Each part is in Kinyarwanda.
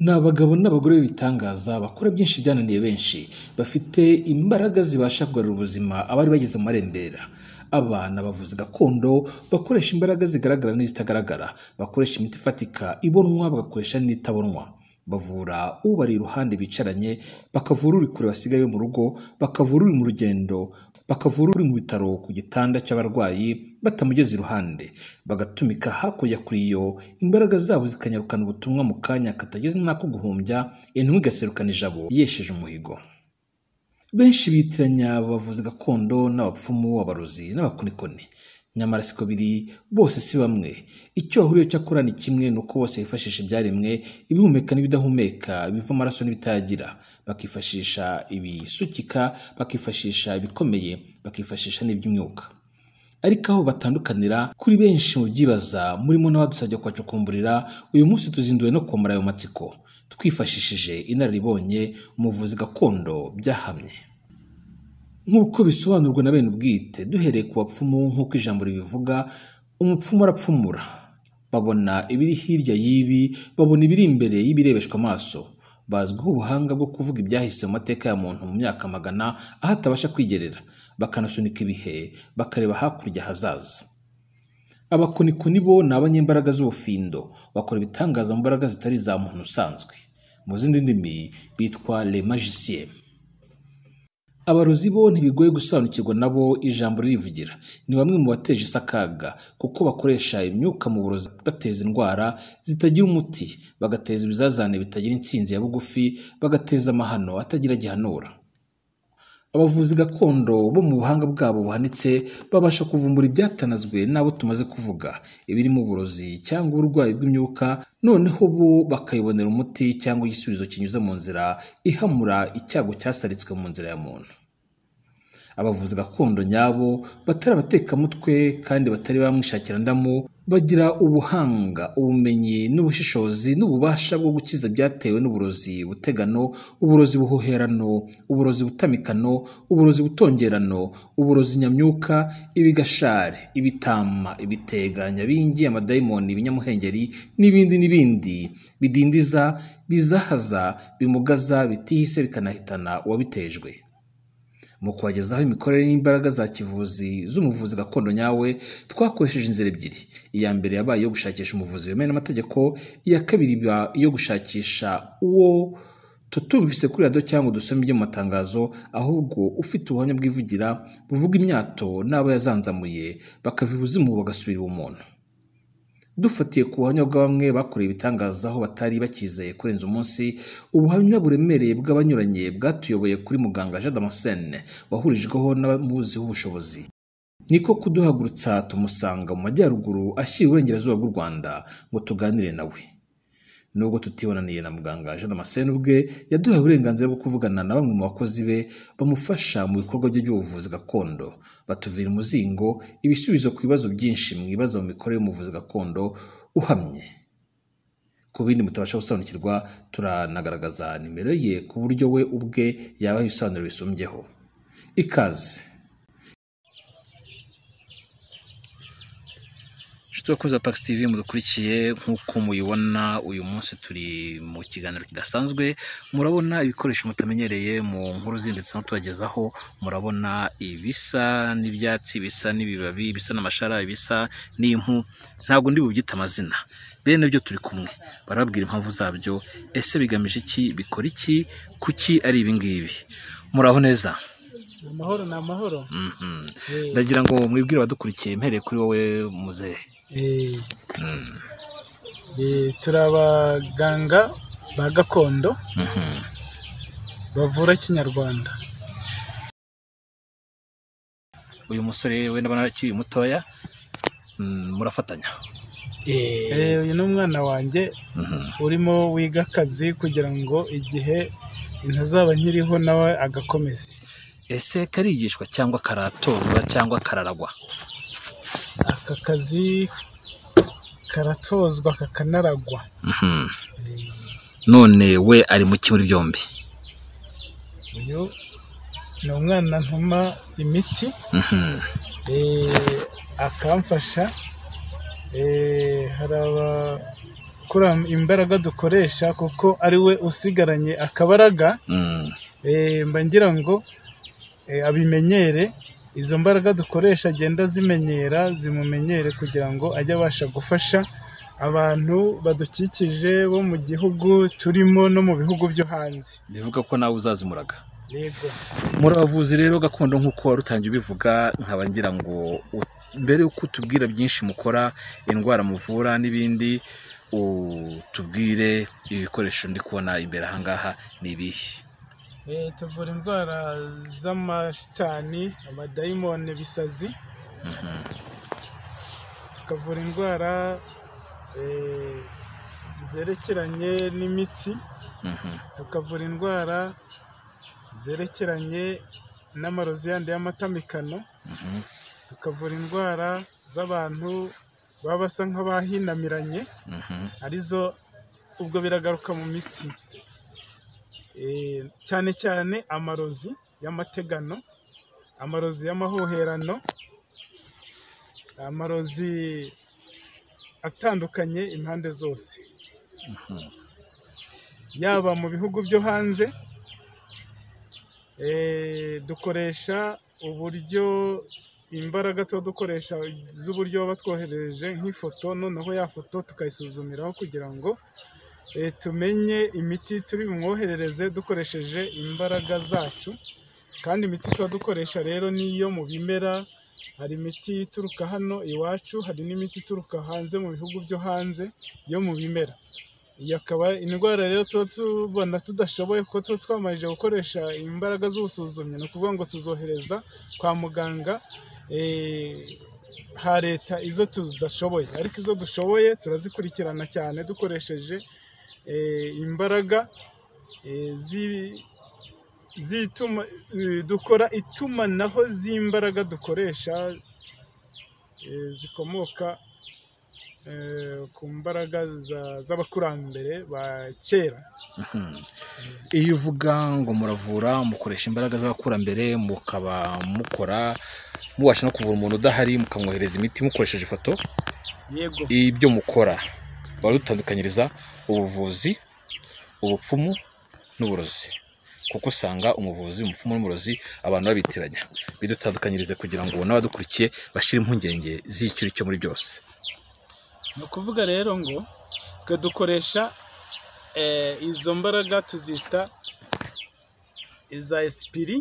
Ni abagabo n'abagore b'ibitangaza bakora byinshi byananiye benshi, bafite imbaraga zibasha kugarura ubuzima abari bageze mu marembera. Aba ni abavuzi gakondo bakoresha imbaraga zigaragara n'izitagaragara, bakoresha imiti ifatika ibonwa bagakoresha n'itabonwa. Bavura ubari iruhande bicaranye, bakavura uri kure basigaye mu rugo, bakavura uri mu rugendo, bakavura uri mu bitaro ku gitanda cy'abarwayi batamugeze iruhande, bagatumika hakurya kuri iyo, imbaraga zabo zikanyarukana ubutumwa mu kanya katageze n'ako guhumbya, intumwa igaserukana ijabo yesheje umuhigo. Benshi bitiranya abavuzi gakondo n'abapfumu, abarozi n'abakonikoni. Nyamara siko biri, bose si bamwe. Icyo bahuriyeho cyakora ni kimwe, ni uko bose bifashisha ibyaremwe, ibihumeka n'ibidahumeka, ibiva amaraso n'ibitayagira. Bakifashisha ibisukika, bakifashisha ibikomeye, bakifashisha n'iby'imyuka. Ariko aho batandukanira kuri benshi mu byibaza, murimo n'abadusabye kubacukumburira, uyu munsi tuzinduwe no komora ayo matsiko, twifashishije inararibonye, umuvuzi gakondo byahamye. Nk'uko bisobanurwa na bene ubwite, duhereye ku bapfumu nk'uko ijambo ribivuga, umupfumu arapfumura. Babona ibiri hirya y'ibi, babona ibiri imbere y'ibirebeshwa amaso. Bazwiho ubuhanga bwo kuvuga ibyahise mu mateka ya muntu mu myaka magana aho atabasha kwigerera, bakanasunika ibihe, bakareba hakurya hazaza. Abakonikoni bo ni abanyembaraga z'ubufindo, bakora ibitangaza mu mbaraga zitari iza muntu usanzwe. Mu zindi ndimi bitwa les magiciens. Abarozi bo ntibigoye gusobanukirwa nabo, ijambo ririvugira. Ni bamwe mu bateje isi akaga, kuko bakoresha imyuka mu burozi bateza indwara zitagira umuti, bagateza ibizazane bitagira intsinzi ya bugufi, bagateza amahano atagira gihanura. Abavuzi gakondo bo mu buhanga bwabo buhanitse babasha kuvumbura ibyatanazwe n'abo tumaze kuvuga, ibirimo uburozi cyangwa uburwayi bw'imyuka, noneho bo bakayibonera umuti cyangwa igisubizo kinyuze mu nzira ihamura icyago cyasaritswe mu nzira ya muntu. Abavuzi gakondo nyabo batari abatekamutwe kandi batari bamwishakira ndamu, bagira ubuhanga, ubumenyi n'ubushishozi n'ububasha bwo gukiza byatewe n'uburozi butegano, uburozi buhoherano, uburozi butamikano, uburozi butongerano, uburozi nyamyuka, ibigashari, ibitama, ibitega, nyabingi, amadayimoni, ibinyamuhengeri n'ibindi n'ibindi bidindiza, bizahaza, bimugaza, bitihise bikanahitana uwabitejwe. Mu kubagezaho imikorere n'imbaraga za kivuzi z'umuvuzi gakondo nyawe, twakoresheje inzira ebyiri. Iya mbere yabaye iyo gushakisha umuvuzi wemewe n'amategeko, iya kabiri iba iyo gushakisha uwo tutumvise kuri radiyo cyangwa dusome ibyo mu matangazo, ahubwo ufite ubuhamya bwivugira buvuga imyato n'abo yazanzamuye, bakava ibuzimu bagasubira ubumuntu. Dufatiye ku buhamya bwa bamwe bakoreye ibitangaza aho batari bakizeye kurenza umunsi, ubuhamya buremereye bw'abanyuranye bwatuyoboye kuri muganga Jean Damascene wahurijweho n'abamuziho ubushobozi. Niko kuduhagurutsa tumusanga mu majyaruguru ashyira iburengerazuba bw'u Rwanda ngo tuganire nawe. Nubwo tutibonaniye na muganga Jean Damascene ubwe, yaduhaye uburenganzira bwo kuvugana na bamwe mu bakozi be bamufasha mu bikorwa bye by'ubuvuzi gakondo, batuvira umuzingo ibisubizo ku bibazo byinshi mwibaza mu mikorere y'umuvuzi gakondo uhamye. Ku bindi mutabasha gusobanukirwa, turanagaragaza nimero ye ku buryo we ubwe yabaha ibisobanuro bisumbyeho. Ikaze. Inshuti bakunzi ba Pax TV mudukurikiye, nk'uko mubibona uyu munsi turi mu kiganiro kidasanzwe. Murabona ibikoresho mutamenyereye mu nkuru zindi ndetse no tubagezaho. Murabona ibisa n'ibyatsi, bisa n'ibibabi, bisa n'amashara, ibisa n'impu, ntabwo ndi bubyite amazina. Bene byo turi kumwe, barababwira impamvu zabyo, ese bigamije iki, bikora iki, kuki ari ibi ngibi. Muraho neza? Amahoro ni amahoro. Ndagira ngo mwibwire abadukurikiye, mpereye kuri wowe muzehe. Turi abaganga ba gakondo bavura kinyarwanda. Uyu musore we ndabona akiri mutoya, murafatanya? Uyu ni umwana wanjye urimo wiga akazi kugira ngo igihe ntazaba nkiriho nawe agakomeze. Ese karigishwa cyangwa karatozwa cyangwa kararagwa? Aka kazi karatozwa kakanaragwa. None we ari mu ki muri byombi? Uyu ni umwana ntuma imiti, akamfasha. Hari imbaraga dukoresha, kuko ari we usigaranye akabaraga. Mba ngira ngo abimenyere, izo mbaraga dukoresha agenda azimenyera, zimumenyere kugira ngo ajye abasha gufasha abantu badukikije bo mu gihugu turimo no mu bihugu byo hanze. Bivuga ko nawe uzazimuraga. Yego. Muri abavuzi rero gakondo nk'uko wari utangiye ubivuga, nkaba ngira ngo mbere y'uko utubwira byinshi mukora, indwara muvura n'ibindi, utubwire ibikoresho ndi kubona imbere aha ngaha ni ibihe? Tuvura indwara z'amashitani, amadayimoni, bisazi. Tukavura indwara zerekeranye n'imitsi, tukavura indwara zerekeranye n'amarozi yandi y'amatamikano, tukavura indwara z'abantu baba basa nk'abahinamiranye, arizo ubwo biragaruka mu mitsi, cyane cyane amarozi y'amategano, amarozi y'amahoherano, amarozi atandukanye impande zose, yaba mu bihugu byo hanze. Dukoresha uburyo imbaraga tuba dukoresha z'uburyo baba batwoherereje nk'ifoto, noneho ya foto tukayisuzumiraho kugira ngo tumenye imiti turi bumwoherereze dukoresheje imbaraga zacu. Kandi imiti tuba dukoresha rero niyo mu bimera, hari imiti ituruka hano iwacu, hari n'imiti ituruka hanze mu bihugu byo hanze yo mu bimera. Iyo akaba indwara rero tuba tubona tudashoboye, kuko tuba twamarije gukoresha imbaraga z'ubusuzumyi, ni ukuvuga ngo tuzohereza kwa muganga ha leta izo tudashoboye, ariko izo dushoboye turazikurikirana cyane dukoresheje imbaraga dukora itumanaho z'imbaraga dukoresha zikomoka ku mbaraga z'abakurambere ba kera. Iyo uvuga ngo muravura mukoresha imbaraga z'abakurambere, mukaba mukora mubasha no kuvura umuntu udahari, mukamwohereza imiti mukoresheje ifoto. Yego. Ibyo mukora barutandukanyiriza ubuvuzi, ubupfumu n'uburozi, kuko usanga umuvuzi, umupfumu n'umurozi abantu babitiranya. Bidutandukanyirize kugira ngo n'abadukurikiye bashire impungenge z'icyo cyo muri byose. Ni ukuvuga rero ngo twe dukoresha izo mbaraga tuzita iza esipiri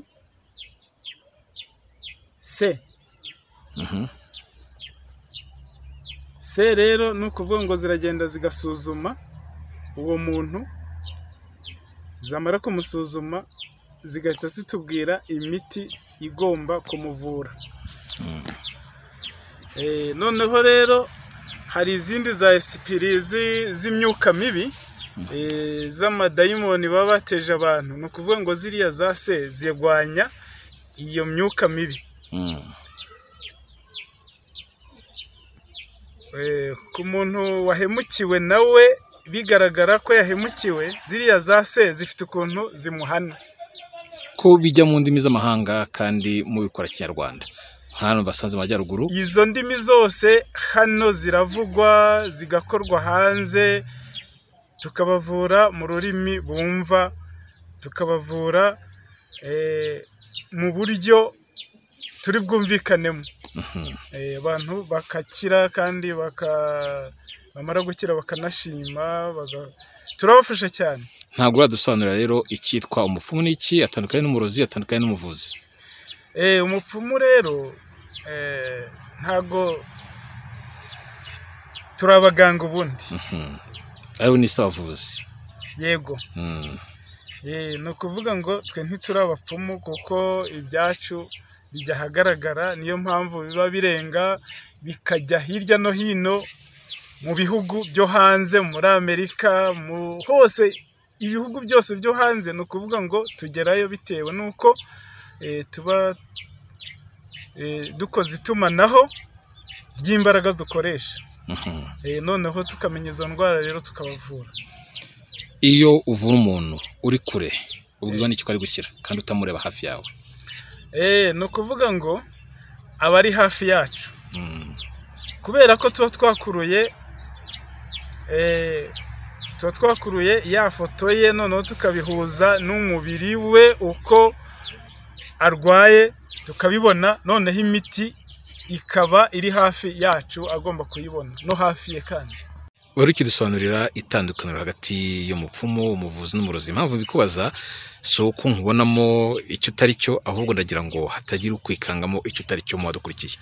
se. Se rero ni ukuvuga ngo ziragenda zigasuzuma uwo muntu, zamara kumusuzuma zigahita zitubwira imiti igomba kumuvura. Noneho rero hari izindi za esipiri z'imyuka mibi, z'amadayimoni baba bateje abantu, ni ukuvuga ngo ziriya za se zirwanya iyo myuka mibi. Ku muntu wahemukiwe nawe bigaragara ko yahemukiwe, ziriya za se zifite ukuntu zimuhana. Ko bijya mu ndimi z'amahanga kandi mubikora Kinyarwanda, hano basanze mu majyaruguru izo ndimi zose hano ziravugwa, zigakorwa hanze, tukabavura mu rurimi bumva, tukabavura mu buryo turi bwumvikanemo, abantu bakakira kandi bamara gukira bakanashima, turabafasha cyane. Ntabwo uradusobanurira rero icyitwa umupfumu n'iki, atandukanye n'umurozi, atandukanye n'umuvuzi. Umupfumu rero ntago turi abaganga ubundi, aribo ni abavuzi. Yego. Ni ukuvuga ngo twe ntituri abapfumu kuko ibyacu bijya ahagaragara, niyo mpamvu biba birenga bikajya hirya no hino mu bihugu byo hanze, muri Amerika, mu hose, ibihugu byose byo hanze. Ni ukuvuga ngo tugerayo bitewe n'uko tuba dukoze itumanaho ry'imbaraga dukoresha, noneho tukamenya izo ndwara rero tukabavura. Iyo uvura umuntu uri kure ubwirwa n'icyo ari gukira kandi utamureba hafi yawe? Ni ukuvuga ngo aba ari hafi yacu, kubera ko tuba twakuruye Tuba twakuruye ya foto ye, noneho tukabihuza n'umubiri we uko arwaye, tukabibona, noneho imiti ikaba iri hafi yacu, agomba kuyibona no hafi ye. Kandi Wari ukidusobanurira itandukaniro hagati y'umupfumu, umuvuzi n'umurozi. Impamvu bikubaza si uko nkubonamo icyo utari cyo, ahubwo ndagira ngo hatagira ukwikangamo icyo utari cyo mu badukurikiye.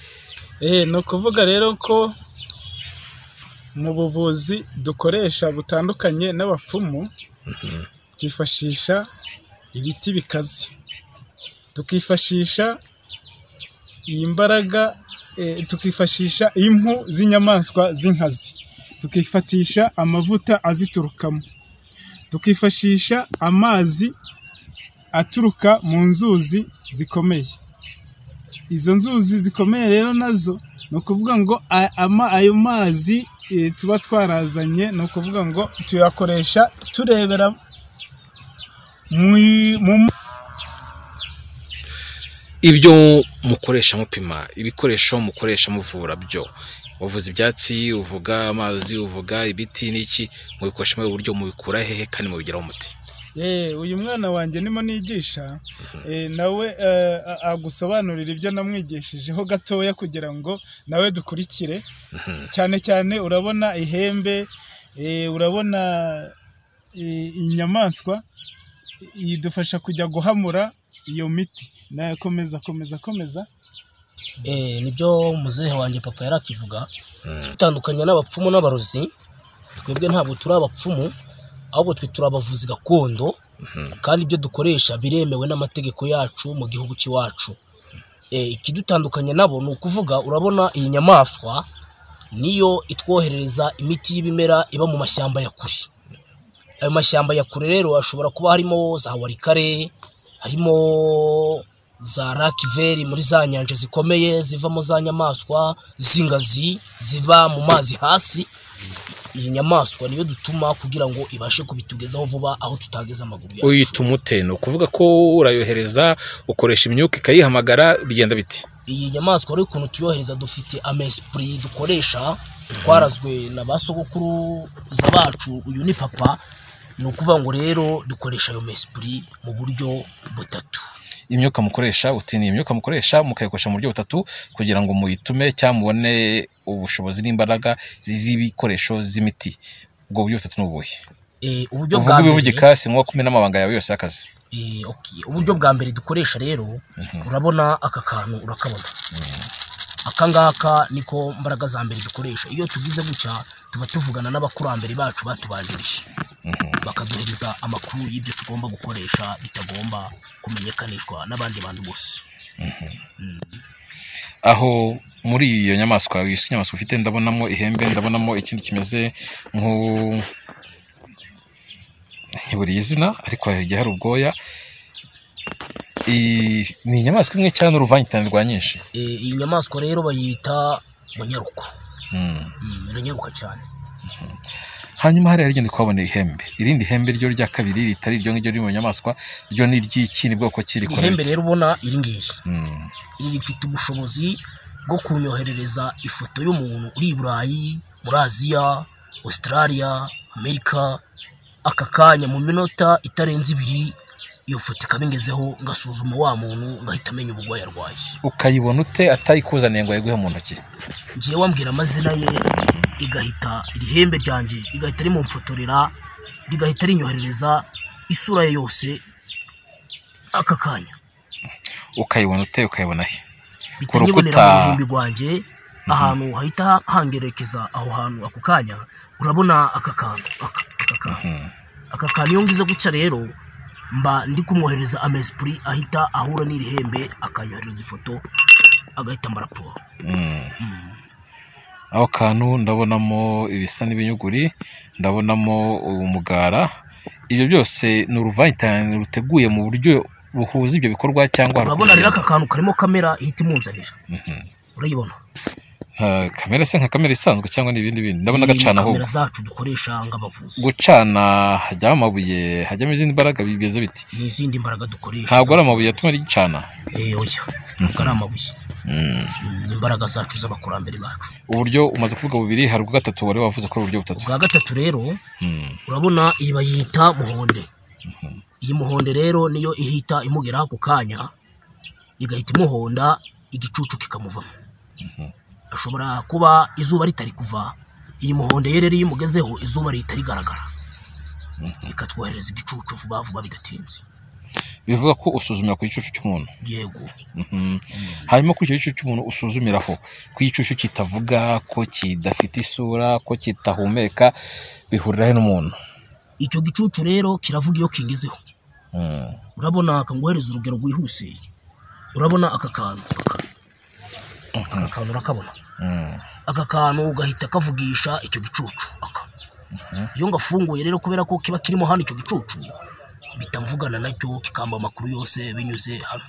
Ni ukuvuga rero ko mu buvuzi dukoresha butandukanye n'abapfumu, twifashisha ibiti bikaze, tukifashisha iyi mbaraga, tukifashisha impu z'inyamaswa z'inkazi, tukifatisha amavuta aziturukamo, tukifashisha amazi aturuka mu nzuzi zikomeye. Izo nzuzi zikomeye rero nazo ni ukuvuga ngo ayo mazi tuba twarazanye, ni ukuvuga ngo tuyakoresha turebera mu Ibyo mukoresha mupima, ibikoresho mukoresha muvura byo, uvuza ibyatsi, uvuga amazi, uvuga ibiti n'iki, mubikoresha mu buryo mubikura hehe kandi mubigiraho umuti? Uyu mwana wanjye nimo nigisha, nawe agusobanurira ibyo namwigishijeho gatoya kugira ngo nawe dukurikire. Cyane cyane urabona ihembe, urabona inyamaswa idufasha kujya guhamura iyo miti. Nawe komeza komeza komeza. Nibyo muzehe wanjye papa yarakivuga, dutandukanye n'abapfumu n'abarozi. Twebwe ntabwo turi abapfumu, ahubwo twe turi abavuzi gakondo, kandi ibyo dukoresha biremewe n'amategeko yacu mu gihugu cy'iwacu. Ikidutandukanya nabo ni ukuvuga, urabona iyi nyamaswa niyo itwoherereza imiti y'ibimera iba mu mashyamba ya kure. Ayo mashyamba ya kure rero ashobora kuba harimo za warikare, harimo za rakiveri muri za nyanja zikomeye zivamo za nyamaswa z'ingazi ziba mu mazi hasi. Iyi nyamaswa niyo dutuma kugira ngo ibashe kubitugezaho vuba aho tutageza amaguru yacu. Uyituma ute? Ni ukuvuga ko urayohereza, ukoresha imyuka ikayihamagara, bigenda biti? Iyi nyamaswa rero ukuntu tuyohereza, dufite amesprit dukoresha twarazwe na ba sogokuruza bacu. Uyu ni papa. Ni ukuvuga ngo rero dukoresha ayo mesprit mu buryo butatu. Imyuka mukoresha, uti ni imyuka mukoresha mukayikoresha mu buryo butatu kugira ngo muyitume cyangwa mubone ubushobozi n'imbaraga z'ibikoresho z'imiti. Ubwo buryo butatu ni ubuhe? Uburyo Uvuga bwa mbere, ibivugika, si ngombwa kumena amabanga yawe yose y'akazi. Okay. Uburyo bwa mbere dukoresha rero, urabona aka kantu, urakabona aka ngaka, niko mbaraga za mbere dukoresha. Iyo tugize gutya tuba tuvugana n'abakurambere bacu batubanjirije, bakaduhereza amakuru y'ibyo tugomba gukoresha bitagomba kumenyekanishwa n'abandi bantu bose. Aho muri iyo nyamaswa, iyo nyamaswa ufite, ndabonamo ihembe, ndabonamo ikindi kimeze nko ntiburiye izina, ariko hari igihe hari ubwoya. Ni inyamaswa imwe cyangwa n'uruvangitirane rwa nyinshi? Iyi nyamaswa rero bayita munyaruko. Iranyaruka cyane. Hanyuma hariya rigenda kuhabona ihembe, irindi hembe ryo rya kabiri ritari iryo ngiryo riri mu nyamaswa, ryo ni iry'iki? Ni bwoko ki? Rikora Ihembe bite? rero ubona iri ngiri, iri rifite ubushobozi bwo kunyoherereza ifoto y'umuntu uri i Burayi, muri Aziya, Australia, Amerika, aka kanya mu minota itarenze 2 iyo foto ikaba ingezeho, ngasuzuma wa muntu, ngahita amenya uburwayi arwaye. Ukayibona ute atayikuzaniye ngo ayiguhe mu ntoki? Ngiye wambwira amazina ye, igahita iri hembe ryanjye rigahita rimumfotorera, rigahita rinyoherereza isura ye yose aka kanya. Ukayibona ute? Ukayibona he? Bihita Ku nyibonera mu rukuta. ruhimbi rwanjye, ahantu hahita hangerekeza aho hantu ako kanya. Urabona aka kantu, aka kantu, aka kantu, iyo ngize gutya rero mba ndi kumwohereza amesprit ahita ahura n'iri hembe, akanyohereza ifoto, agahita amba raporo. Aho kantu ndabonamo ibisa n'ibinyuguri, ndabonamo umugara. Ibyo byose ni uruvangitirane ruteguye mu buryo buhuza ibyo bikorwa cyangwa hari Urabona rero ukugenda? aka kantu karimo kamera ihita imunzanira. Urayibona? Kamera se nka kamera isanzwe cyangwa n'ibindi bindi? Ndabona gacana ahubwo. Kamera zacu dukoresha nk'abavuzi. Gucana hajyamo amabuye, hajyamo izindi mbaraga, bimeze biti? Ni izindi mbaraga dukoresha. Ntabwo ari amabuye atuma ricana. Oya, ntabwo ari amabuye. Ni imbaraga zacu z'abakurambere bacu. Uburyo umaze kuvuga bubiri, hari ubwa gatatu wari wavuze ko ari uburyo butatu. Ubwa gatatu rero, urabona iyi bayita muhonde. Iyi muhonde rero niyo ihita imugeraho ako kanya, igahita imuhonda igicucu kikamuvamo. Ashobora kuba izuba ritari kuva, iyi muhonde rero iyo imugezeho izuba rihita rigaragara, ikatwohereza igicucu vuba vuba bidatinze. Bivuga ko usuzumira ku gicucu cy'umuntu. Yego. Hanyuma kuri icyo gicucu cy'umuntu usuzumiraho, ku gicucu kitavuga, ko kidafite isura, ko kitahumeka, bihurira he n'umuntu? Icyo gicucu rero kiravuga iyo kingezeho. Urabona, akanguhereza urugero rwihuse. Urabona aka kantu, aka kantu urakabona? Aka kantu gahita kavugisha icyo gicucu aka. Iyo ngafunguye rero, kubera ko kiba kirimo hano icyo gicucu, bitamvugana nacyo kikamba amakuru yose binyuze hano.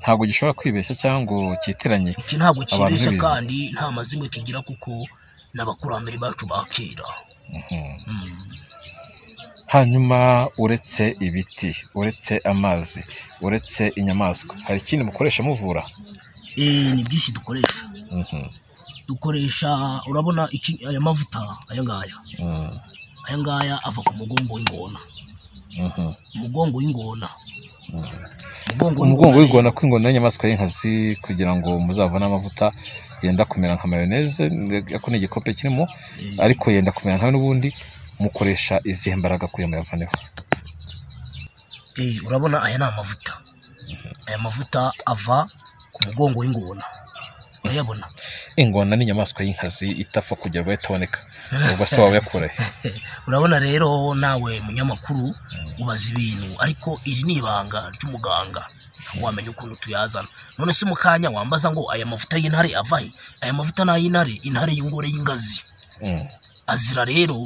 Ntabwo gishobora kwibeshya cyangwa ngo cyitiranye. Iki ntabwo kibeshya, kandi nta mazimwe kigira, kuko n'abakurambere bacu ba kera. Hanyuma uretse ibiti, uretse amazi, uretse inyamaswa, hari ikindi mukoresha muvura? Ni byinshi dukoresha. Dukoresha, urabona iki, aya mavuta aya ngaya, aya ngaya ava ku mugongo w'ingona. Umugongo w'ingona. Umugongo w'ingona, ko ingona y'inyamaswa y'inkazi, kugira ngo muzavane amavuta yenda kumera nka mayoneze, ariko ni igikope kirimo, ariko yenda kumera nka n'ubundi, mukoresha izihe mbaraga kugira ngo muyavaneho? Urabona aya ni amavuta. Aya mavuta ava ku mugongo w'ingona. Urayabona? Ingona ni inyamaswa y'inkazi itapfa kujya vuba itaboneka. Ubwo se waba uyakura he? Urabona rero nawe munyamakuru ubaza ibintu, ariko iri ni ibanga ry'umuganga, wamenya ukuntu tuyazana. None se mu kanya wambaza ngo aya mavuta y'intare ava he? Aya mavuta ni ay'intare, intare y'ingore y'ingazi. Azira rero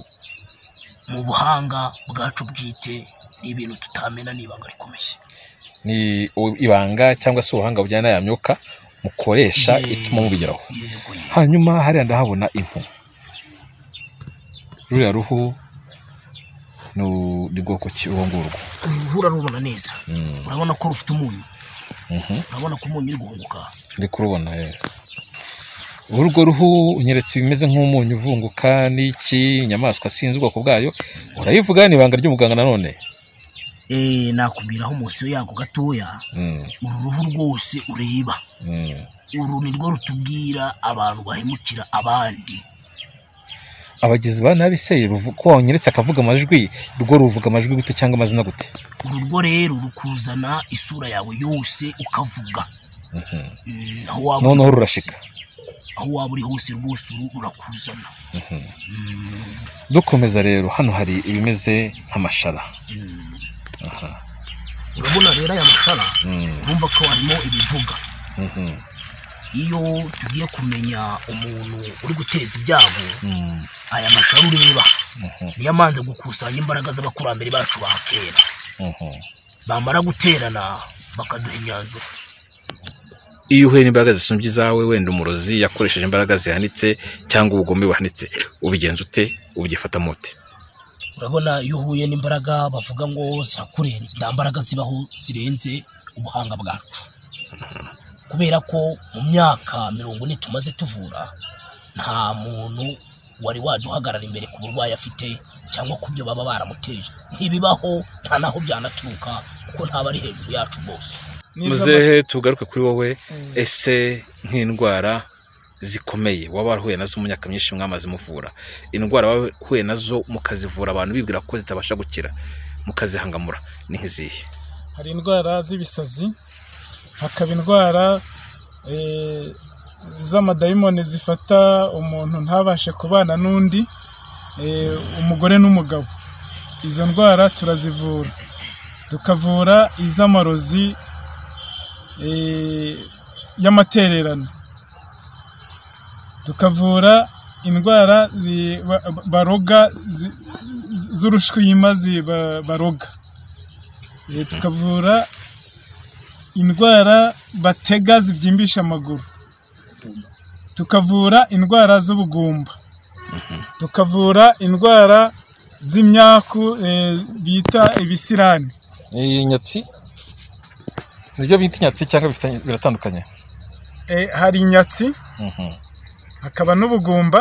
mu buhanga bwacu bwite, ni ibintu tutamena, ni ibanga rikomeye. Ni ibanga cyangwa se ubuhanga bujyana ya myuka mukoresha ituma mubigeraho. Hanyuma hariya ndahabona impu. Ruriya ruhu ni bwoko ki urwo ngurwo? Uruhu urarubona neza. Urabona ko rufite umunyu. Urabona ko umunyu uri guhunguka. Ndi kurubona neza. Urwo ruhu unyeretse ibimeze nk'umunyu uvunguka n'iki inyamaswa sinzi ubwoko bwayo, urayivuga, ni ibanga ry'umuganga nanone. Nakubwiraho munsi yako gatoya. Uru ruhu rwose ureba, uru ni rwo rutubwira abantu bahemukira abandi. Abagizi ba nabi se ko wanyeretse akavuga amajwi, rwo ruvuga amajwi gute cyangwa amazina gute? Uru rwo rero rukuzana isura yawe yose ukavuga. Noneho rurashika aho waba uri hose, rwose uru rurakuzana. Dukomeza rero, hano hari ibimeze nk'amashara. Urabona rero aya mashara, urumva ko harimo ibivuga. Iyo tugiye kumenya umuntu uri guteza ibyago, aya mashara ureba niyo amanze gukusanya imbaraga z'abakurambere bacu ba kera. Bamara guterana bakaduha imyanzuro. Iyo uhuye n'imbaraga zisumbye izawe, wenda umurozi yakoresheje imbaraga zihanitse cyangwa ubugome buhanitse, ubigenza ute? Ubyifatamo ute? Urabona iyo uhuye n'imbaraga bavuga ngo zirakurenze, nta mbaraga zibaho zirenze ubuhanga bwacu. Kubera ko mu myaka 40 tumaze tuvura, nta muntu wari waduhagarara imbere ku burwayi afite cyangwa ku byo baba baramuteje. Ntibibaho, nta naho byanaturuka, kuko ntaba ari hejuru yacu bose. Muzehe, tugaruke kuri wowe. Ese nk'indwara zikomeye waba warahuye nazo mu myaka myinshi mwamaze muvura, indwara wahuye nazo mukazivura abantu bibwira ko zitabasha gukira, mukazihangamura, ni nk'izihe? Hari indwara z'ibisazi, hakaba indwara z'amadayimoni zifata umuntu ntabashe kubana n'undi, umugore n'umugabo. Izo ndwara turazivura. Tukavura iz'amarozi y'amatererano, tukavura indwara baroga z'urushwima baroga, tukavura indwara batega zibyimbisha amaguru. Tukavura indwara z'ubugumba, tukavura indwara z'imyaku bita ibisirani. Inyatsi nibyo bita inyatsi cyangwa biratandukanye? Hari inyatsi, hakaba n'ubugumba,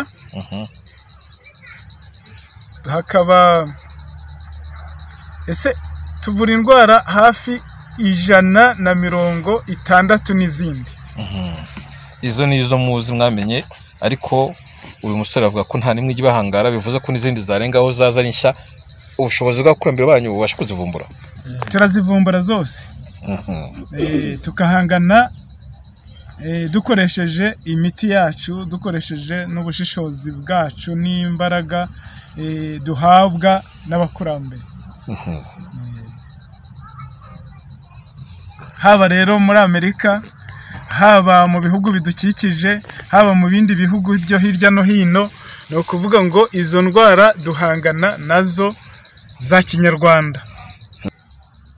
hakaba ese tuvura indwara hafi 160 n'izindi. Izo ni izo muzi mwamenye, ariko uyu musore avuga ko nta nimwe ibahangara, bivuze ko n'izindi zarengaho zaza ari nshya. Ubushobozi bw'abakurambere banyu bubasha kuzivumbura? Turazivumbura zose, tukahangana dukoresheje imiti yacu, dukoresheje n'ubushishozi bwacu n'imbaraga duhabwa n'abakurambere. Haba rero muri Amerika, haba mu bihugu bidukikije, haba mu bindi bihugu byo hirya no hino, ni ukuvuga ngo izo ndwara duhangana nazo za kinyarwanda.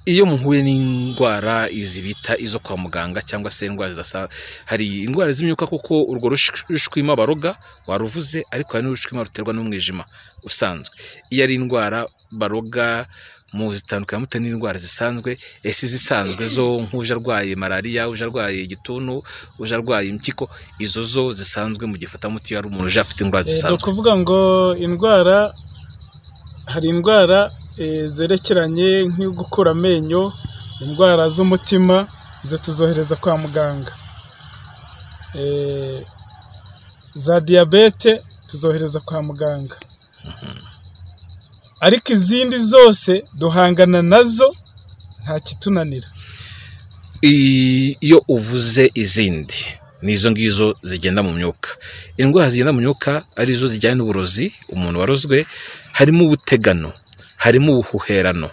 Iyo muhuye n'indwara izi bita izo kwa muganga cyangwa se indwara zidasanzwe, hari indwara z'imyuka kuko urwo rushwima baroga waruvuze, ariko hari n'urushwima ruterwa n'umwijima usanzwe. Iyo ari indwara baroga muzitandukanya mute n'indwara zisanzwe? Ese izisanzwe zo nk'uje arwaye malariya, uje arwaye igituntu, uje arwaye impyiko, izo zo zisanzwe mugifata muti iyo ari umuntu uje afite indwara Ni zisanzwe? ukuvuga ngo indwara, hari indwara zerekeranye nko gukura amenyo, indwara z'umutima, izo tuzohereza kwa muganga. Za diyabete tuzohereza kwa muganga, ariko izindi zose duhangana nazo nta kitunanira. Iyo uvuze izindi ni izo ngizo zigenda mu myuka. Indwara zigenda mu myuka arizo zijyanye n'uburozi, umuntu warozwe, harimo ubutegano, harimo ubuhuherano,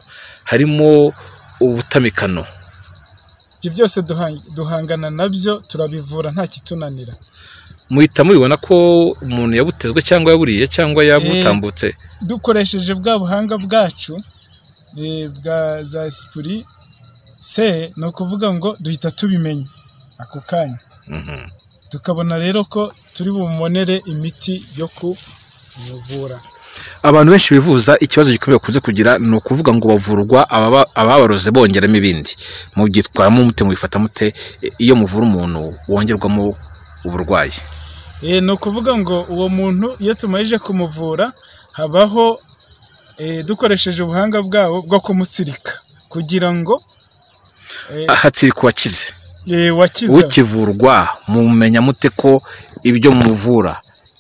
harimo ubutamikano. Ibyo byose duhangana nabyo, turabivura nta kitunanira. Muhita mubibona ko umuntu yabutezwe cyangwa yaburiye cyangwa yabutambutse? Dukoresheje bwa buhanga bwacu bwa za esprit se, ni ukuvuga ngo duhita tubimenya ako kanya, tukabona rero ko turi bumubonere imiti yo kumuvura. Abantu benshi bivuza ikibazo gikomeye bakunze kugira ni ukuvuga ngo bavurwa ababaroze bongeramo ibindi. Mubyitwaramo mute, mubifata mute iyo muvura umuntu wongerwamo uburwayi? Ni ukuvuga ngo uwo muntu iyo tumarije kumuvura habaho dukoresheje ubuhanga bwabo bwo kumutsirika kugira ngo Hatsirika uwakize. Wakize. Ukivurwa mumenya mute ko ibyo muvura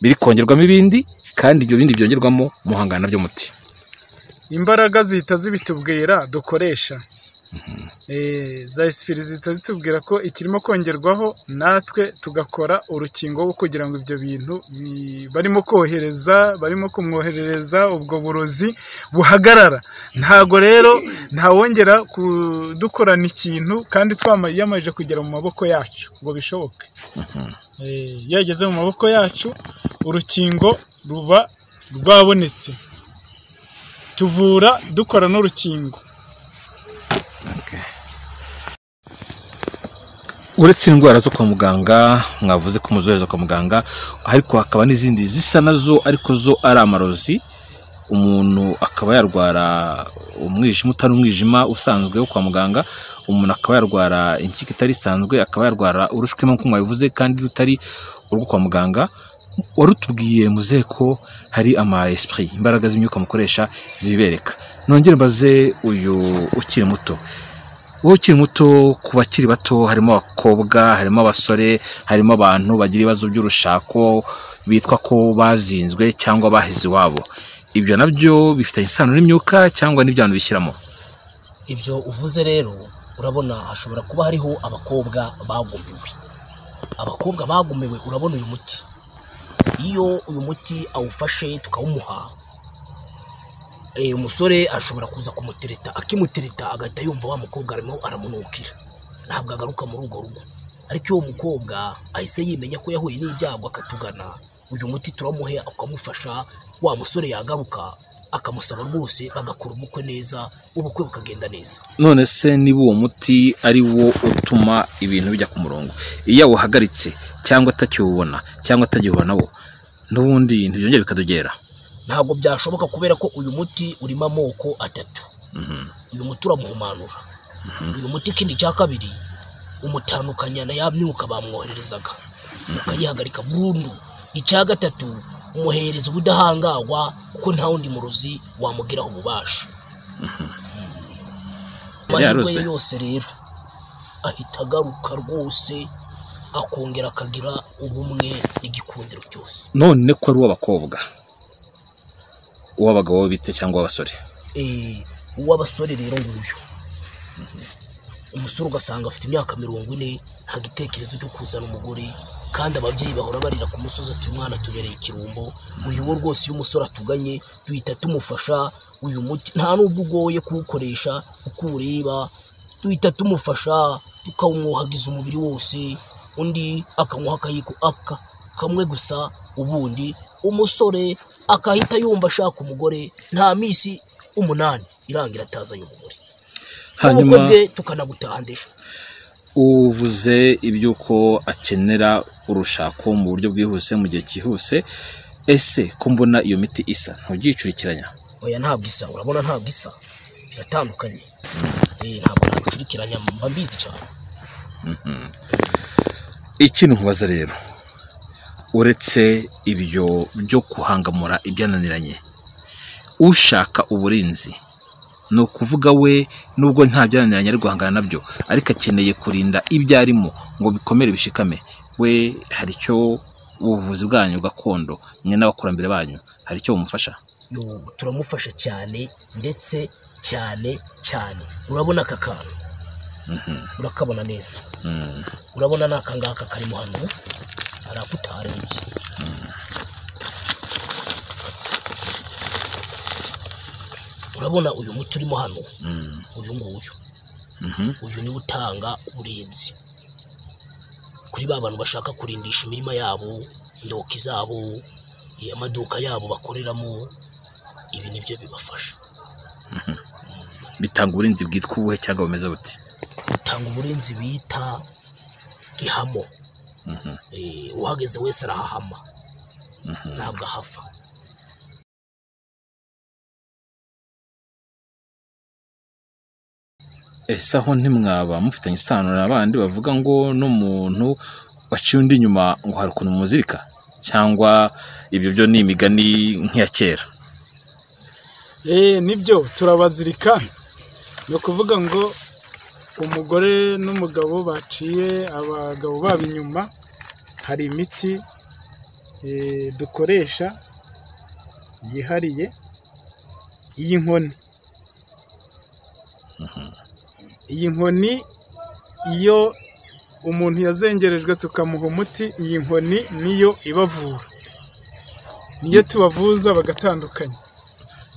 biri kongerwamo ibindi, kandi ibyo bindi byongerwamo muhangana nabyo muti? Imbaraga zihita zibitubwira dukoresha. Za esprit zihita zitubwira ko ikirimo kongerwaho, natwe tugakora urukingo rwo kugira ngo ibyo bintu barimo kohereza, barimo kumwoherereza ubwo burozi buhagarara. Ntago rero ntawongera kudukorana ikintu kandi yamaze kugera mu maboko yacu ngo bishoboke. Iyo yageze mu maboko yacu urukingo ruba rwabonetse, tuvura dukora n'urukingo. Uretse indwara zo kwa muganga mwavuze ko muzohereza kwa muganga, ariko hakaba n'izindi zisa nazo ariko zo ari amarozi, umuntu akaba yarwara umwijima utari umwijima usanzwe wo kwa muganga, umuntu akaba yarwara impyiko itari isanzwe, akaba yarwara urushwima nk'uko mwabivuze kandi rutari urwo kwa muganga. Warutubwiye muze ko hari ama esprit, imbaraga z'imyuka mukoresha zibibereka. Nongere mbaze uyu ukiri muto, wowe ukiri muto, ku bakiri bato harimo abakobwa, harimo abasore, harimo abantu bagira ibibazo by'urushako bitwa ko bazinzwe cyangwa bahize iwabo. Ibyo nabyo bifitanye isano n'imyuka cyangwa n'ibyo abantu bishyiramo? Ibyo uvuze rero, urabona hashobora kuba hariho abakobwa bagumiwe. Abakobwa bagumiwe, urabona uyu muti, iyo uyu muti awufashe tukawumuha, umusore ashobora kuza kumutereta, akimutereta agahita yumva wa mukobwa arimo aramunukira, ntabwo agaruka muri urwo rugo. Ariko iyo mukobwa ahise yimenya ko yahuye n'ibyago akatugana, uyu muti turamuhe akamufasha, wa musore yagaruka akamusaba rwose, bagakora ubukwe neza, ubukwe bukagenda neza. None se niba uwo muti ari wo utuma ibintu bijya ku murongo, iyo awuhagaritse cyangwa atakiwubona cyangwa atagihura nawo, n'ubundi ntibyongera bikadogera? Ntabwo byashoboka, kubera ko uyu muti urimo amoko atatu. Uyu muti uramuhumanura. Uyu muti ikindi cya kabiri umutandukanya na ya myuka bamwohererezaga, ukayihagarika burundu. Icya gatatu umuhereza ubudahangarwa, kuko nta wundi murozi wamugiraho ububasha. Amahirwe ye yose rero ahita agaruka rwose, akongera akagira ubumwe n'igikundiro cyose. None ko ari uw'abakobwa, uw'abagabo bite cyangwa uw'abasore? Uw'abasore rero nguyu. Umusore ugasanga afite imyaka 40, nta gitekerezo cyo kuzana umugore, kandi ababyeyi bahora barira ku musozi ati umwana tubereye ikirumbo. Uyu wo rwose iyo umusore atuganye duhita tumufasha. Uyu muti nta nubwo ugoye kuwukoresha, uko uwureba duhita tumufasha, tukawumwohagiza umubiri wose, undi akanywa akayiko aka kamwe gusa, ubundi umusore akahita yumva ashaka umugore. Nta minsi 8 irangira atazanye umugore. Hanyuma tukanagutahandisha. Uvuze iby'uko akenera urushako mu buryo bwihuse, mu gihe cyihuse, ese ko mbona iyo miti isa ntugicurikiranya? Oya, ntabwo isa, urabona ntabwo isa, biratandukanye. Ntabwo nabicurikiranya, mba mbizi cyane. Ikintu nkubaza rero, uretse ibyo byo kuhangamura ibyananiranye, ushaka uburinzi ni ukuvuga we nubwo nta byananiranye ari guhangana nabyo, ariko akeneye kurinda ibyo arimo ngo bikomere bishikame, we hari icyo ubuvuzi bwanyu gakondo mwe n'abakurambere banyu hari icyo bumufasha? Turamufasha cyane, ndetse cyane cyane. Urabona aka kantu, urakabona neza. Urabona n'aka ngaka karimo hano, arakutarebye. Urabona uyu muti urimo hano, uyu nguyu, uyu niwo utanga uburinzi kuri ba bantu bashaka kurindisha imirima yabo, indoki zabo, amaduka yabo bakoreramo. Ibi nibyo bibafasha. Bitanga uburinzi bwitwa ubuhe cyangwa bumeze buti? Bitanga uburinzi bita ihamo. Uhageze wese arahahama, ntabwo ahava. Ese aho ntimwaba mufitanye isano n'abandi bavuga ngo n'umuntu waciye undi inyuma ngo hari ukuntu muzirika, cyangwa ibyo byo ni imigani nk'iya kera? Nibyo, turabazirika. Ni ukuvuga ngo umugore n'umugabo baciye abagabo babo inyuma, hari imiti dukoresha yihariye y'inkoni. Iyi nkoni iyo umuntu yazengerejwe tukamuha umuti, iyi nkoni niyo ibavura, niyo tubavuza bagatandukanye.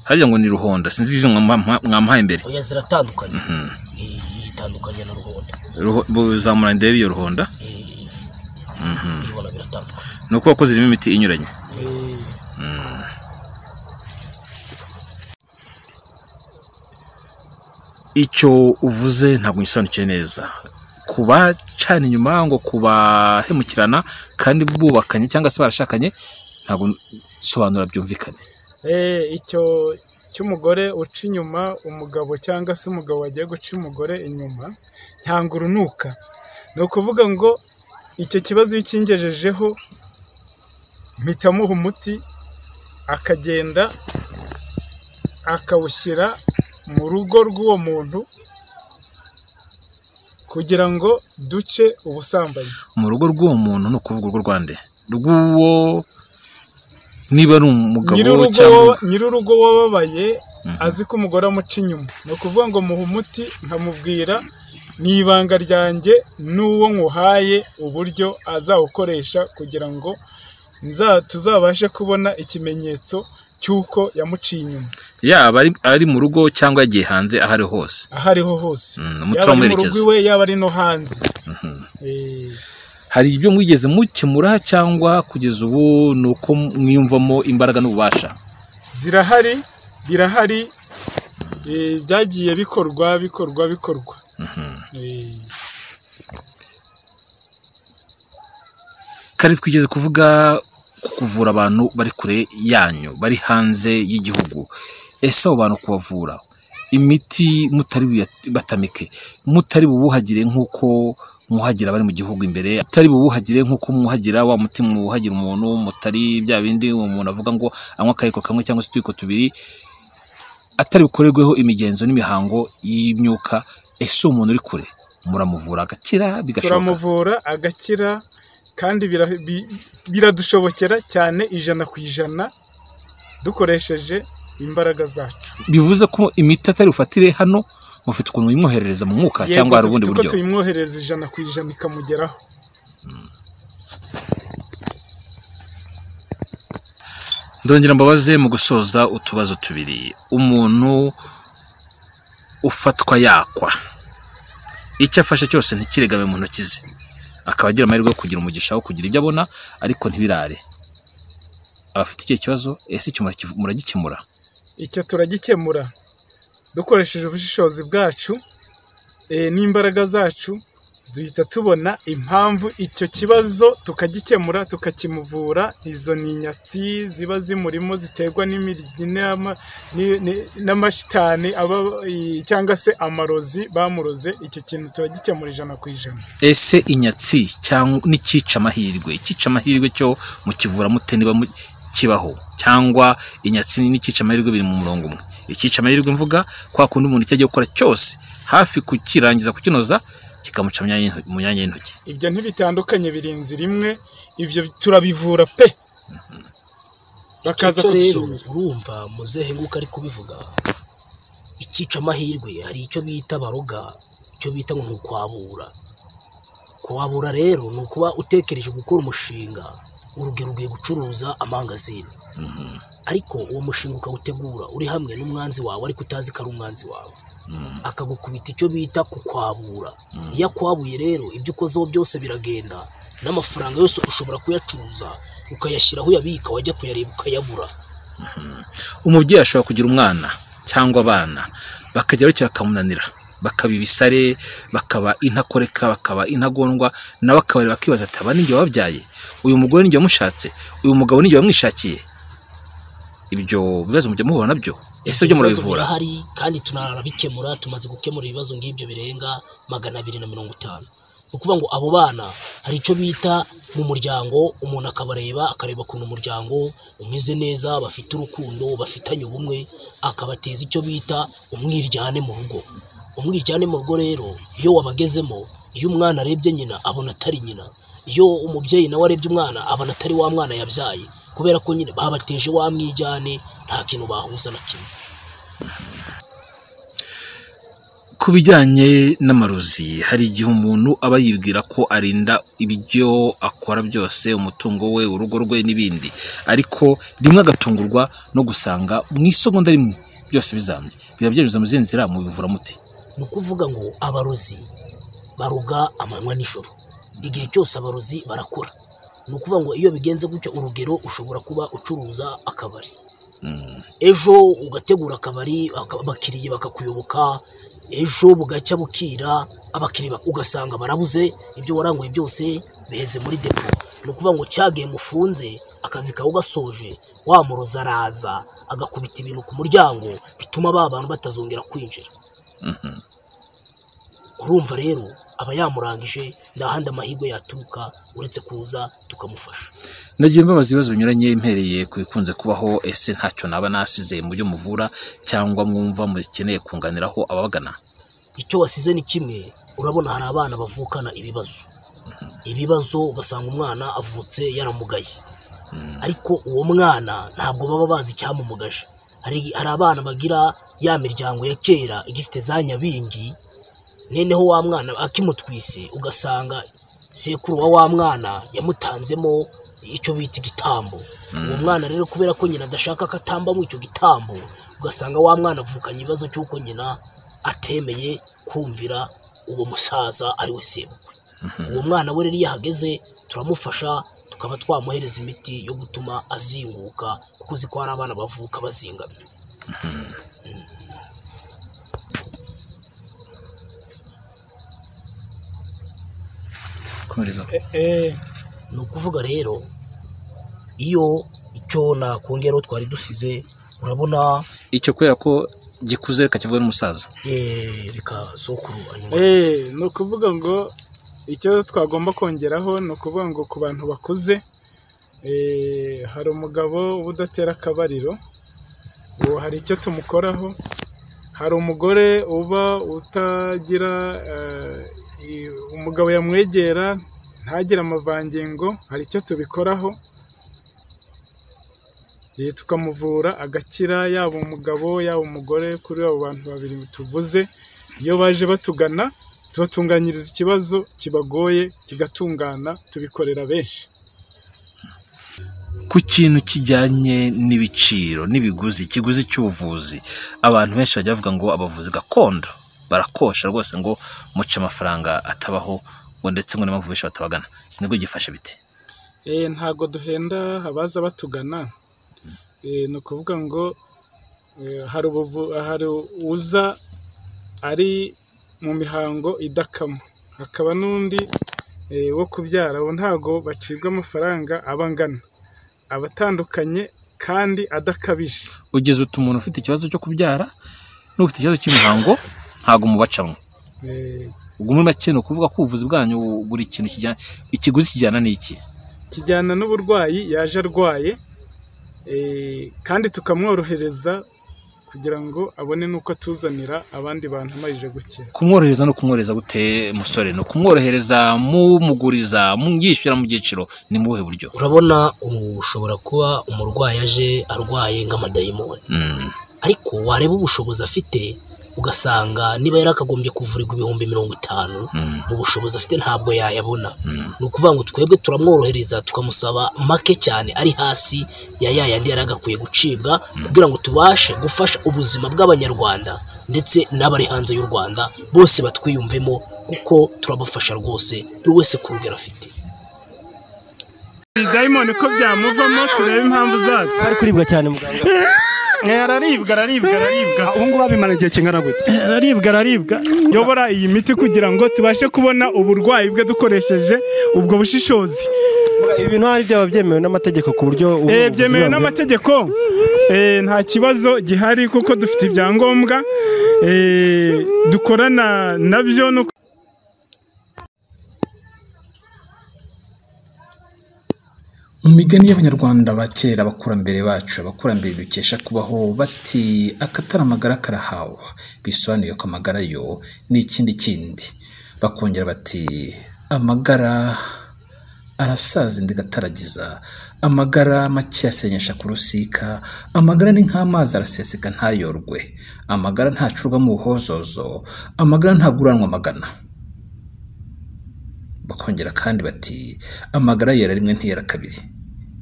Harya ngo ni ruhonda, sinzi izo mwampaye imbere. Oya, ziratandukanye. Itandukanye na ruhonda. Buzamura ndebe iyo ruhonda. Ni uko wakoze irimo imiti inyuranye. Icyo uvuze ntabwo ngisobanukiwe neza. Kubacana inyuma ngo kubahemukirana kandi bubakanye cyangwa se barashakanye, ntabwo nsobanura byumvikane. Icyo cy'umugore uca inyuma umugabo cyangwa se umugabo wagiye guca umugore inyuma, ntanga urunuka. Ni ukuvuga ngo icyo kibazo iyo ukingejejeho mpita muha umuti, akagenda akawushyira mu rugo rw'uwo muntu kugira ngo duce ubusambanyi. Mu rugo rw'uwo muntu ni ukuvuga urwo rwande rw'uwo, niba ari umugabo cyangwa nyir'urugo wababaye azi ko umugore amuca inyuma. Ni ukuvuga ngo muha umuti nkamubwira ni ibanga ryanjye n'uwo nkuhaye uburyo azawukoresha kugira ngo tuzabashe kubona ikimenyetso cy'uko yamuciye inyuma, yaba ari mu rugo cyangwa yagiye hanze, aho ari hose, aho ariho hose, yaba ari mu rugo iwe, yaba ari no hanze. Hari ibyo mwigeze mukemura cyangwa kugeza ubu ni uko mwiyumvamo imbaraga n'ububasha? Zirahari. Birahari, byagiye bikorwa. Kare twigeze kuvuga kuvura abantu bari kure yanyu, bari hanze y'igihugu. Ese abo bantu kubavura imiti mutari batamike, mutari bubuhagire nk'uko mwuhagira bari mu gihugu imbere, mutari bubuhagire nk'uko mwuhagira wa muti mwuhagira umuntu, mutari bya bindi umuntu avuga ngo anywa akayiko kamwe cyangwa se utuyiko tubiri, atari bukorerweho imigenzo n'imihango y'imyuka. Ese umuntu uri kure muramuvura agakira bigashoboka? Turamuvura agakira kandi biradushobokera cyane 100% dukoresheje imbaraga zacu. Bivuze ko imiti atari bufatire hano, mufite ukuntu muyimwoherereza mu mwuka cyangwa hari ubundi buryo? Yego, tuyimwoherereza 100% ikamugeraho. Ndongera mbabaze mu gusoza utubazo tubiri. Umuntu ufatwa yakwa, icyo afashe cyose ntikiregame mu ntoki ze, akaba agira amahirwe yo kugira umugisha wo kugira ibyo abona ariko ntibirare, abafite icyo kibazo, ese icyo muragikemura? Icyo turagikemura dukoresheje ubushishozi bwacu n'imbaraga zacu, duhita tubona impamvu icyo kibazo tukagikemura, tukakimuvura. Izo ni inyatsi ziba zimurimo ziterwa n'amashitani cyangwa se amarozi bamuroze. Icyo kintu turagikemura 100%. Ese inyatsi cyangwa n'ikica amahirwe, ikica amahirwe cyo mukivura mute niba kibaho? Cyangwa inyatsi n'ikica amahirwe biri mu murongo umwe? Ikica amahirwe mvuga kwa kundi umuntu icyo agiye gukora cyose hafi kukirangiza kukinoza kikamuca mu myanya y'intoki. Ibyo ntibitandukanye, biri inzira imwe, ibyo turabivura pe. Bakaza kudushimira. Urumva muzehe nguko ari kubivuga, ikica amahirwe hari icyo bita baroga, icyo bita ngo kwabura. Kwabura rero ni ukuba utekereje gukora umushinga, urugero ugiye gucuruza amangazini, ariko uwo mushinga ukawutegura uri hamwe n'umwanzi wawe ariko utazi ko ari umwanzi wawe, akagukubita icyo bita kukwabura. Iyo akwabuye rero ibyo ukozeho byose biragenda, n'amafaranga yose ushobora kuyacuruza ukayashyiraho uyabika, wajya kuyareba ukayabura. Umubyeyi ashobora kugira umwana cyangwa abana bakajya bakira bakamunanira, bakaba ibisare, bakaba intakoreka, bakaba intagondwa, nawe akabareba akibaza ati aba ninjye wababyaye, uyu mugore ninjye wamushatse, uyu mugabo ninjye wamwishakiye. Ibyo bibazo mujya muhura nabyo? Ese byo murabivura? Birahari kandi tunarabikemura. Tumaze gukemura ibibazo ngibyo birenga 250. Ni ukuvuga ngo abo bana hari icyo bita mu muryango, umuntu akabareba akareba ukuntu umuryango umeze neza, bafite urukundo, bafitanye ubumwe, akabateza icyo bita umwiryane mu rugo. Umwiryane mu rugo rero iyo wabagezemo, iyo umwana arebye nyina abona atari nyina, iyo umubyeyi nawe arebye umwana abona atari wa mwana yabyaye, kubera ko nyine babateje wa mwijyane, nta kintu bahuza na kimwe. Ku bijyanye n'amarozi, hari igihe umuntu aba yibwira ko arinda ibyo akora byose, umutungo we, urugo rwe n'ibindi, ariko rimwe agatungurwa no gusanga mu isegonda rimwe byose bizambye. Biba byanyuze mu zihe nzira? Mubivura mute? Ni ukuvuga ngo abarozi baroga amanywa nijoro, igihe cyose abarozi barakora. Ni ukuvuga ngo iyo bigenze gutyo, urugero ushobora kuba ucuruza akabari, ejo ugategura akabari, abakiriya bakakuyoboka, ejo bugacya bukira abakiriya ugasanga barabuze, ibyo waranguye byose biheze muri depo. Ni ukuvuga ngo cyagiye mufunze akazi kawe ugasoje, wa murozi araza agakubita ibintu ku muryango bituma ba bantu batazongera kwinjira. Urumva rero aba yamurangije, nta handi amahirwe yaturuka uretse kuza tukamufasha. Nagiye mbabaza ibibazo binyuranye mpereye ku bikunze kubaho. Ese ntacyo naba nasize mu byo muvura cyangwa mwumva mukeneye kunganiraho ababagana? Icyo wasize ni kimwe. Urabona hari abana bavukana ibibazo, ibibazo ugasanga umwana avutse yaramugaye, ariko uwo mwana ntabwo baba bazi icyamumugaje. Hari abana bagira ya miryango ya kera igifite za nyabingi, noneho wa mwana akimutwise ugasanga sekuru wa mwana yamutanzemo icyo bita igitambo. Uwo mwana rero kubera ko nyina adashaka ko atambamo icyo gitambo, ugasanga wa mwana avukanye ibibazo cy'uko nyina atemeye kumvira uwo musaza ari we sebukwe. Uwo mwana we rero iyo ahageze turamufasha, tukaba twamuhereza imiti yo gutuma azinguka, kuko uzi ko hari abana bavuka bazingamye. Ni ukuvuga rero iyo icyo nakongeraho twari dusize, urabona icyo kubera ko gikuze reka kivuge n'umusaza. Reka sokuru. Ni ukuvuga ngo icyo twagomba kongeraho ni ukuvuga ngo ku bantu bakuze, hari umugabo uba udatera akabariro, uwo hari icyo tumukoraho. Hari umugore uba utagira, umugabo yamwegera ntagire amavangingo, hari icyo tubikoraho, tukamuvura agakira, yaba umugabo yaba umugore. Kuri abo bantu babiri tuvuze, iyo baje batugana tubatunganyiriza ikibazo kibagoye kigatungana, tubikorera benshi. Ku kintu kijyanye n'ibiciro n'ibiguzi, ikiguzi cy'ubuvuzi, abantu benshi bajya bavuga ngo abavuzi gakondo barakosha rwose, ngo muce amafaranga atabaho, ngo ndetse ngo n'impamvu benshi batabagana. Nibwo gifashe biti? Ntago duhenda abaza batugana. Ni ukuvuga ngo hari uza ari mu mihango idakama, hakaba n'undi wo kubyara, ubu ntago bacibwa amafaranga aba angana, abatandukanye kandi adakabije. Ugeze uti umuntu ufite ikibazo cyo kubyara n'ufite ikibazo cy'imihango ntago mubacamwe. Ubwo muri make ni ukuvuga ko ubuvuzi bwanyu buri kintu kijyana, ikiguzi kijyana n'iki? Kijyana n'uburwayi yaje arwaye, kandi tukamworohereza kugira ngo abone n'uko atuzanira abandi bantu amarije gukira. Kumworohereza no kumworohereza gute musore? No kumworohereza mumuguriza, mwishyura mu byiciro, ni mu buhe buryo? Urabona ushobora kuba umurwayi aje arwaye nk'amadayimoni, ariko wareba ubushobozi afite ugasanga niba yarakagombye kuvurirwa 50,000, mu bushobozi afite ntabwo yayabona. Ni ukuvuga ngo twebwe turamworohereza tukamusaba make cyane ari hasi ya yayandi yaragakwiye gucibwa, kugira ngo tubashe gufasha ubuzima bw'abanyarwanda ndetse n'abari hanze y'u Rwanda bose batwiyumvemo, kuko turabafasha rwose buri wese ku rugero afite. Dayimoni ko byamuvamo, turebe impamvu zabyo. Ari kuribwa cyane muganga. Araribwa araribwa araribwa. Ubu ngubu abimara igihe kingana gute? Araribwa araribwa. Yobora iyi miti kugira ngo tubashe kubona uburwayi bwe dukoresheje ubwo bushishozi. Ibi bintu hari byaba byemewe n'amategeko ku buryo byemewe n'amategeko, nta kibazo gihari kuko dufite ibyangombwa dukorana nabyo. Mu migani y'abanyarwanda ba kera, abakurambere bacu, abakurambere dukesha kubaho, bati akatari amagara karahawe, bisobanuye ko amagara yo ni ikindi kindi. Bakongera bati amagara arasaza indi gataragiza, amagara make asenyesha ku rusika, amagara ni nk'amazi araseseka ntayorwe, amagara ntacurwa mu buhozozo, amagara ntaguranwa amagana. Bakongera kandi bati amagara yera rimwe ntiyera kabiri.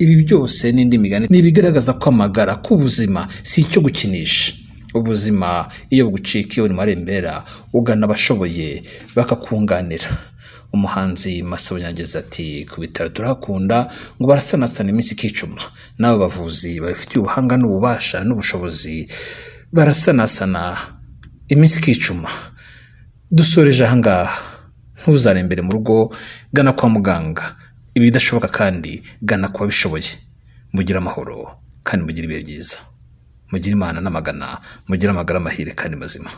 Ibi byose n'indi migani ni ibigaragaza ko amagara k'ubuzima si icyo gukinisha. Ubuzima iyo bugucika, iyo uri marembera, ugana abashoboye bakakunganira. Umuhanzi Masabo Nyangezi ati ku bitaro turahakunda, ngo barasanasana iminsi ikicuma. N'abo bavuzi babifitiye ubuhanga n'ububasha n'ubushobozi barasanasana iminsi ikicuma. Dusoreje aha ngaha. Ntuzarembere mu rugo, gana kwa muganga. Ibidashoboka kandi gana ku babishoboye. Mugire amahoro kandi mugire ibihe byiza. Mugire Imana n'amagana, mugire amagara mahire kandi mazima.